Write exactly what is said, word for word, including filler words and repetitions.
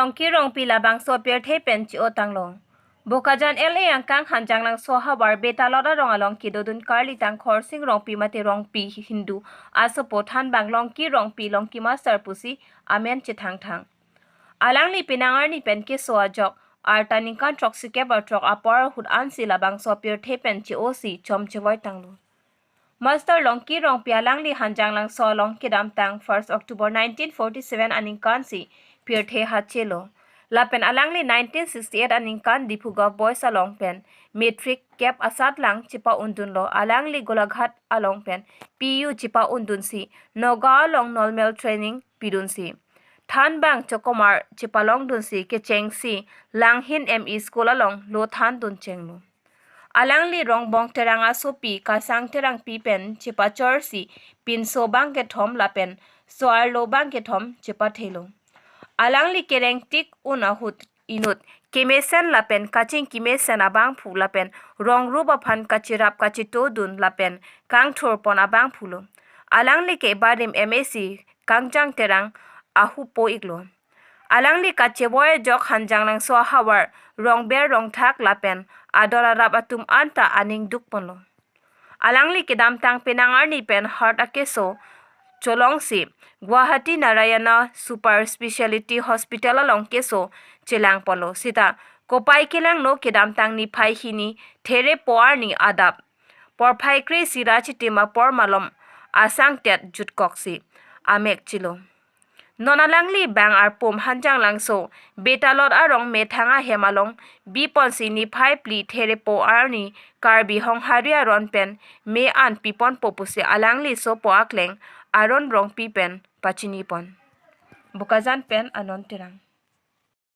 Longki Rongpi labangso apirthe pen che-o tanglo. Bokajan L A angkang Hanjanglangso ahavar Betalot arong along kedodun Karlitang Khorsing Rongpi mate Rongpi Hindu asopo thanbang Longki Rongpi Longki Master pusi amen chethangthang. Alangli penang arni pen keso ajok arta ningkan throksi kep ra throk apor ahut ansi labangso apirthe pen che-o si chom chevoi tanglo. Master Longki Rongpi alangli Hanjanglangso along kedamtang first October nineteen forty-seven aningkan si pirthe hachelo. Lapen alangli nineteen sixty-eight aningkan Diphu Govt Boys along pen matric kep asatlang chepa-undunlo. Alangli Golaghat along pen P U chepa-undunsi Nagaon along normal training pidunsi thanbang chokomar chepalongdunsi kechengsi Langhin M E School along lo thandun chenglo. Alangli Rongbong Terang asopi Kasang Terangpi pen chepachorsi pinso bangkethom lapen so-arlo bangkethom chepathelo. Alangli kerengtik un ahut inut kemesen lapen kachingki mesen abangphu lapen rong rup aphan kachirap kachitodun lapen kangthurpon abangphulo. Alangli ke barim M A C Kangjang Terang ahupo iklo. Alangli kachevoi ajok Hanjanglangso ahavar rongber rongthak lapen adon arap atum anta aning dukponlo. Alangli kedamtang penang arni pen heart akeso cholongsi Guwahati Narayana Super Speciality Hospital along keso chelangponlo. Sita kopai kelangno kedamtang niphai hini Therepo arni adap porphai kre-isi ra chitim apor malom asangtet jutkoksi amek chelo. Non alangli bang arpum Hanjanglangso Betalot arong methang ahem along biponsi niphai phli Therepo arni Karbi Honghari aron pen me an piponpo pusi alangli sopo akleng Aron Rongpi pen pachinipon. Bokajan pen Anon Terang.